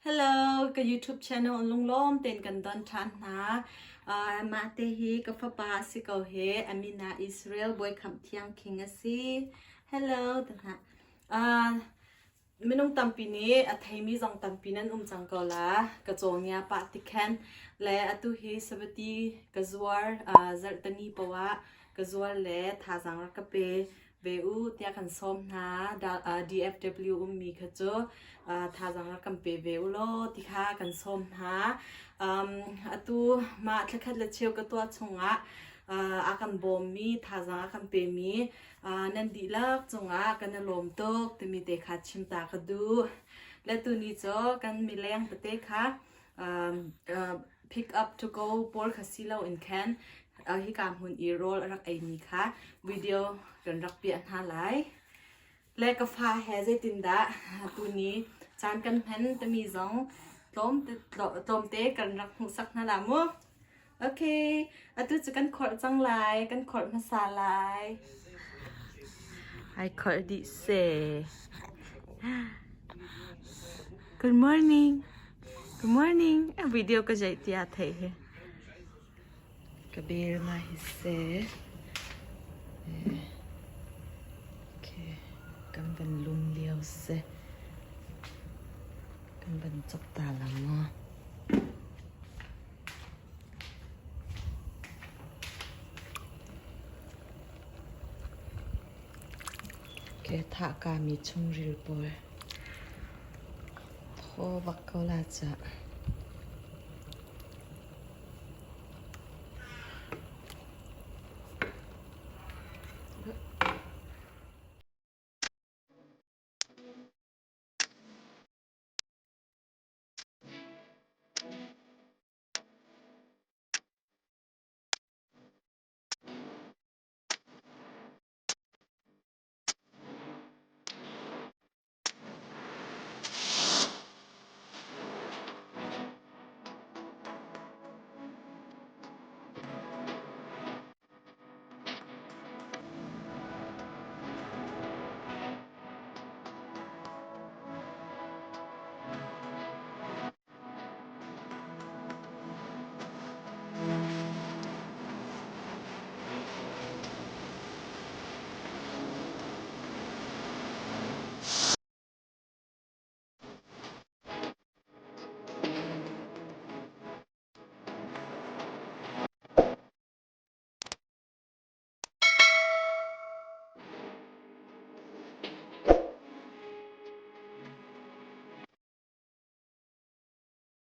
Hello, ka YouTube channel lunglawm tein kan don ṭhan hna. Uh, mah te hi ka fapa a si ko he Amina Israel Bawi Khamh Thiang King a si. Hello, ta Uh, minung tampi nih a theimi zong tampi nan um cang ko la. Ka cawngia pah ti khan le atu hi sabati ka zuar uh, zarhtani poah ka zuar le thazaang rak ka pe ve u tiah kan sawm hna. DFW ummi kha cu thazaang rak kan pe ve u law ti kha kan sawm hna. Atu mah thlakhat le cheu ka tuah chungah a kan bawmmi thazaang a kan pemi nan dihlak cungah kan i lawm tuk timi te kha chim ta ka duh. Le tuni cu kan mileng tete kha pick up to go pawl kha si lo in khan hika hmun i rawl a rak eimi kha video kan rak piah hna lai. Le ka fa he zeitindah tuni caan kan hman timi zong tlawmte kan rak hmuhsak hna la mu. Okay, atu cu kan kholh cang lai, kan kholh hmasa lai. Ai kholh dih seh. Good morning. Good morning. A video ka jaih tiah theih hi. Ka bel ma hi seh. Okay, kan van lum lio seh. Kan van chok ta la mu. Thahkami chungril pawl thaw bak ko la cah.